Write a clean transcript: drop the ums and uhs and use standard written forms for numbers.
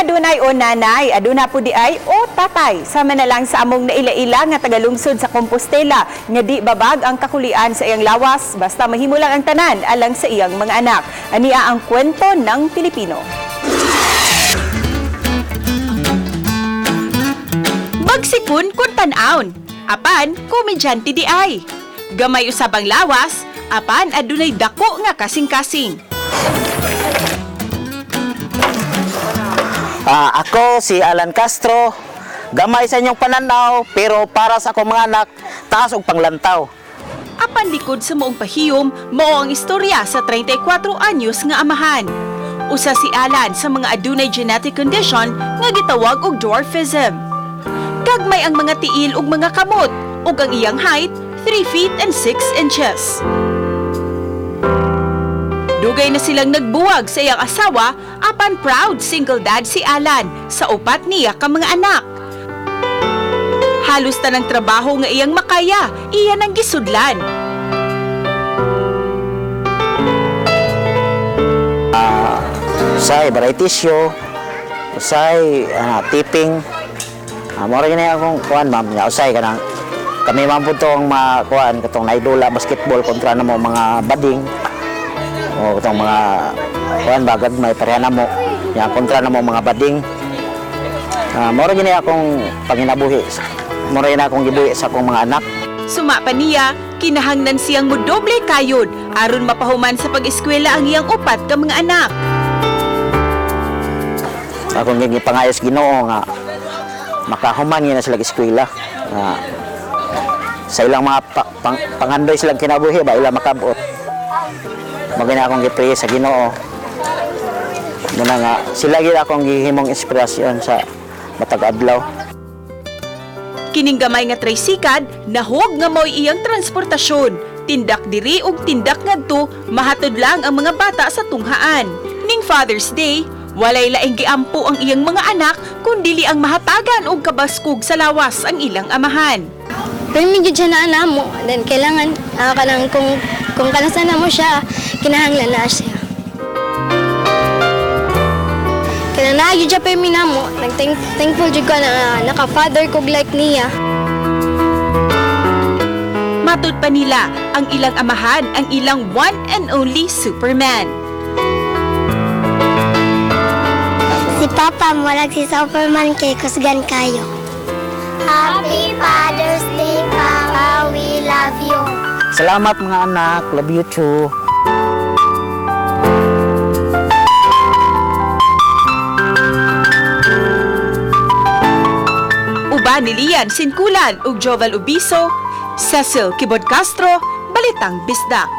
Adunay o nanay, aduna po di ay o tatay. Sama na lang sa among naila-ila nga tagalungsod sa Compostela nga di babag ang kakulian sa iyang lawas basta mahimo lang ang tanan alang sa iyang mga anak. Ania ang kwento ng Pilipino. Magsikun kun tan-awn, apan komedyante di ay. Gamay usab ang lawas, apan adunay dako nga kasing-kasing. Ako si Alan Castro. Gamay sa inyong pananaw, pero para sa akong mga anak, taas og panglantaw. Apan likod sa maong pahiyom, mao ang istorya sa 34 anyos nga amahan. Usa si Alan sa mga adunay genetic condition nga gitawag og dwarfism. Gagmay ang mga tiil ug mga kamot ug ang iyang height 3 feet and 6 inches. Dugay na silang nagbuwag sa iyang asawa apan proud single dad si Alan sa upat niya ka mga anak. Halos tanang trabaho nga iyang makaya, iya nang gisudlan. Usay variety show, usay tipping. Mora yun na akong kuan, ma'am. Nga usay kanang kami man po tong makuan katong naidula basketball kontra na mo mga bading o katong mga kuan bagad may pareha na mo ya kontra na mo mga bading. Mora yun na akong panginabuhi. Mora yun akong gibuhi sa akong mga anak. Suma pa niya, kinahanglan siyang mudoble kayod aron mapahuman sa pag-eskwela ang iyang upat ka mga anak. Akong gipangayos Ginoo nga makahuman gyud na sila eskwela nga sa ilang mga pangandoy silang kinabuhi ba ilang makabot. Mao gani akong gipray sa Ginoo. Muna nga sila gyud akong gihimong inspirasyon sa matag adlaw. Kining gamay nga trisikad, nahog nga mao'y iyang transportasyon. Tindak diri ug tindak ngadto, mahatod lang ang mga bata sa tunghaan. Ning Father's Day, walay laing giampo ang iyang mga anak kun dili ang mahatagan og kabaskog sa lawas ang ilang amahan. Pero medyo siya na mo. Then kailangan, kanang kung kanasan na mo siya, kinahanglan na siya. Kaya na siya pa na mo. Thankful jud ko na naka-father ko like niya. Matud pa nila ang ilang amahan, ang ilang one and only Superman. Si Papa, murag si Superman kay kusgan kayo. Happy Father's Day, Papa. We love you. Salamat mga anak, love you too. Uban ni Lian Sinkulan ug Jovel Ubiso, Cecil Kibod Castro, Balitang Bisdak.